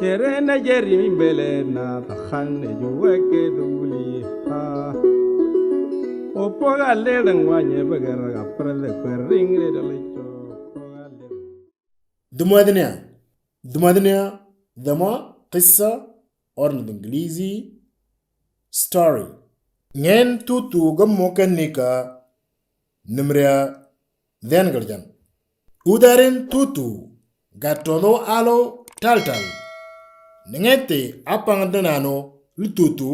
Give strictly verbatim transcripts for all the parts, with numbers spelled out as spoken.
Chere na jeri mi bele na tahan ne juwe ke duli ha. Opo ga le dang wa nye bagara ga prele kwering le dole cho. Dumadnia. Dumadnia. Dama qissa or na English story. Ngen tutu gammo kanika nimria then garjan. Udarin tutu gatodo alo taltal. Nengete apang denano lututu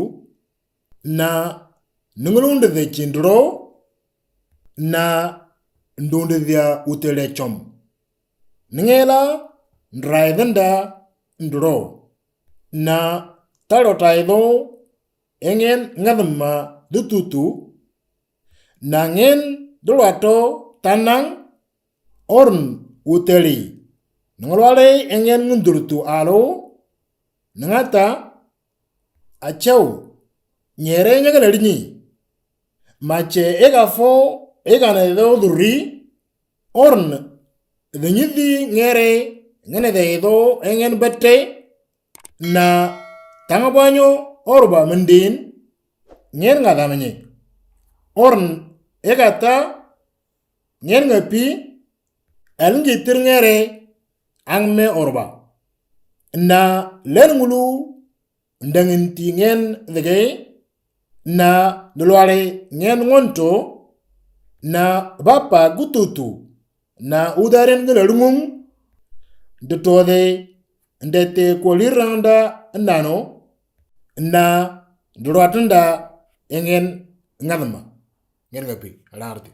na nunglunde de chindro na ndunde dia utele chom. Nengela ndraidenda ndro na talo taido engen ngadma dututu na ngen dulwato tanang orn uteli. Nunglwale engen ngundurtu alo nengata achau nyere nyegalarinyi. Mache ega fo ega na do duri orn denyidi ngere ngene de do engen bete na tangabanyo orba mendin ngen ngadamanye orn ega ta ngen ngapi alngi tirngere angme orba na len ngulu ndangin ti ngen dege na dulwale ngen ngonto na bapa gututu na udaren gala rungum ndetode ndete koliranda nano na dulwatanda engen ngadma ngen ngapi alarti